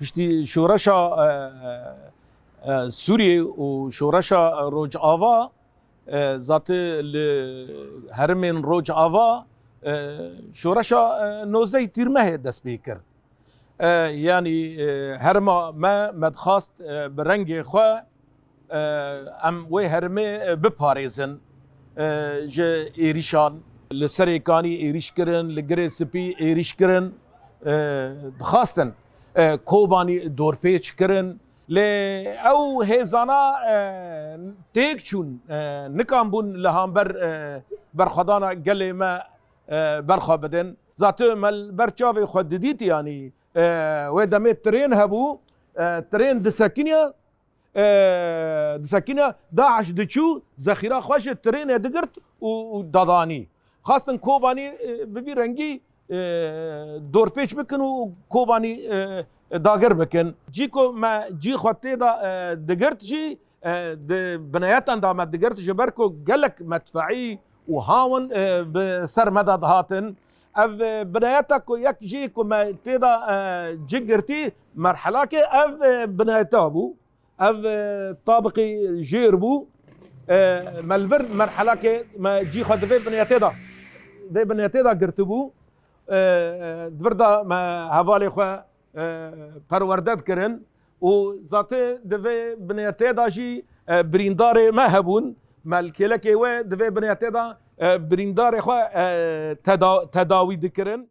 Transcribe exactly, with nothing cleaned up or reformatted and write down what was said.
Piştî şoreşa, e, e, Sûriyê û şoreşa Rojava, e, zatî li herêmên Rojava, e, şoreşa, e, nozdehê Tîrmehê dest pê kir. E, yanî, e, herêma me, me dixwast, e, bi rengê xwe, e, em wê herêmê, e, biparêzin, e, ji êrîşan. Li Serêkanî êrîş kirin, li Girê Spî êrîş kirin, e, dixwastin, e, Kobanî dorpêç kirin. Lê ew hêzana, e, têk çûn, e, nikanbûn li hember, e, berxwedana gelê me, e, berxwe bidin. Zatî me li ber çavê xwe didît, yanî, e, wê demê tirên hebû, e, tirên disekiniya, e, disekiniya, DAIŞ diçû, zexîra xwe ji tirênê digirt û, û dadanî. Xwestin Kobanî, e, bi vî rengî, e, dorpêç bikin û Kobanî, e, dagir bikin. Cî ku me cî xwe tê de, e, digirt jî, e, di bineyetan de me digirt, ji ber ku gelek medfeî û hawin, e, bi ser me de dihatin. Ev, e, bineyeta ku yek jî ku me tê de, e, cî girtî, merhelakê ev, e, bineyeta bû. Ev, e, tabiqî jêr bû. E, me li vir merhelakê me cî xwe di vê bineyetê de, vê bineyetê de girtibû. E, e, di vir de me hevalê xwe, e, perwerde dikirin û zatî di vê bineyetê de jî, e, birîndarê me hebûn. Me li kêlekê wê di vê bineyetê de, e, birîndarê xwe, e, teda-, tedawî dikirin.